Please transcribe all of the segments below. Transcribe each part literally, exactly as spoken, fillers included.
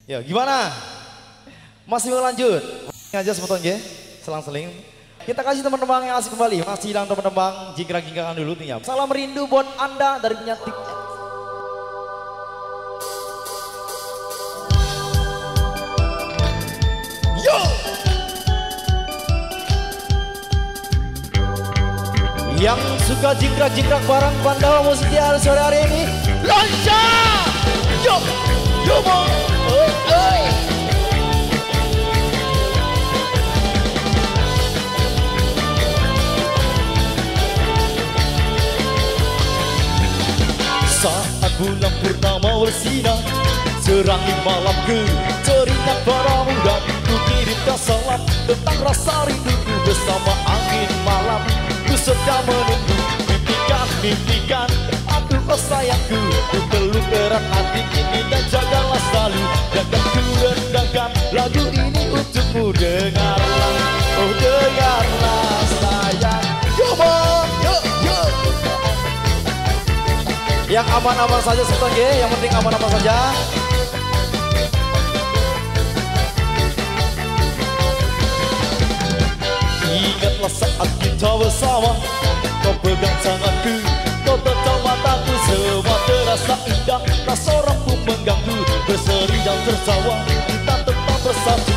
Ya, gimana? Masih mau lanjut? Aja semeton, nggih. Selang-seling. Kita kasih teman-teman yang asik kembali. Masih hilang teman-teman, jingkrak-jingkrakan dulu tuh ya. Salam rindu buat Anda dari penyantik. Yo! Yang suka jingkrak-jingkrak bareng Pandawa Musik di hari sore hari ini, loncat! Yo! Yo, Bang! Oi, oi! Saat bulan purnama bersinar, serangi malamku, teringat padamu dan ku kirimkan salam tentang rasa rinduku bersama angin malam. Ku sedang menunggu, mimpikan, mimpikan, aku, oh sayangku, ku peluk erat hati kini dan jagalah selalu, dan ku rendangkan lagu ini untukmu, dengarlah, oh dengarlah sayang. Yo, Bang, yo, yo. Yang aman-aman saja, semeton, nggih. Yang penting aman-aman saja. Ingatlah saat kita bersama, kau pegang tanganku, kau tatap mataku, semua terasa indah, tak seorang pun mengganggu, berseri dan tertawa, kita tetap bersatu,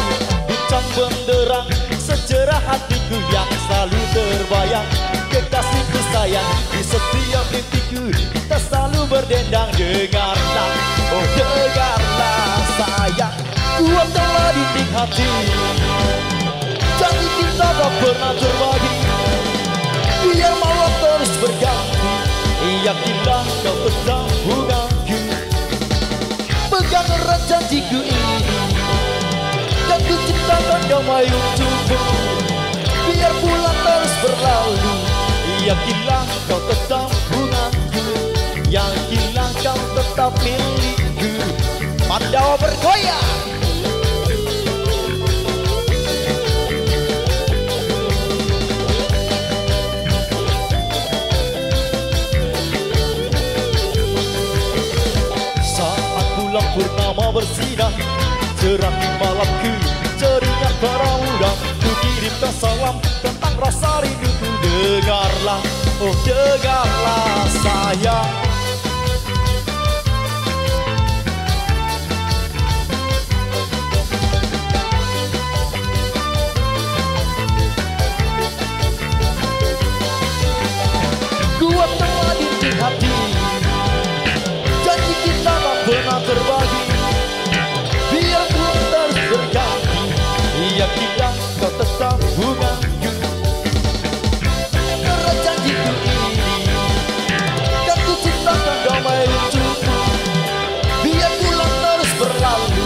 bintang benderang, sejarah hatiku yang selalu terbayang, kekasihku sayang, di setiap mimpiku, kita selalu berdendang, dengarlah, oh dengarlah sayang. Kuatkanlah dinding hati, janji kita tak pernah terbagi. Biar malam terus berganti, yakinlah kau tetap bungaku. Pegang erat janjiku ini, dan ku ciptakan damai untukmu. Biar bulan terus berlalu, yakinlah kau tetap bungaku. Yakinlah kau tetap milikku. Pandawa bergoyang. Saat bulan purnama bersinar, terangi malamku, teringat padamu dan ku kirimkan salam tentang rasa rinduku. Dengarlah, oh dengarlah sayang. Kuatkanlah dinding hati, janji kita tak pernah terbagi. Biar pun terus berganti, yakinlah kau tetap bungaku. Erat janjiku ini, kan ku ciptakan damai untukmu. Biar bulan terus berlalu,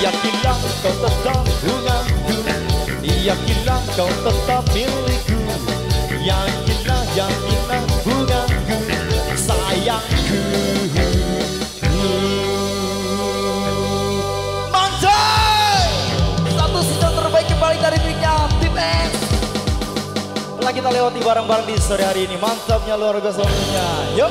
yakinlah kau tetap bungaku. Yakinlah kau tetap milikku. Yakinlah, yakinlah bungaku, sayangku. Manjay! Satu single terbaik kembali dari timnya Tim X. Telah kita lewati bareng-bareng di sore hari ini. Mantapnya luar biasa waktunya. Yo,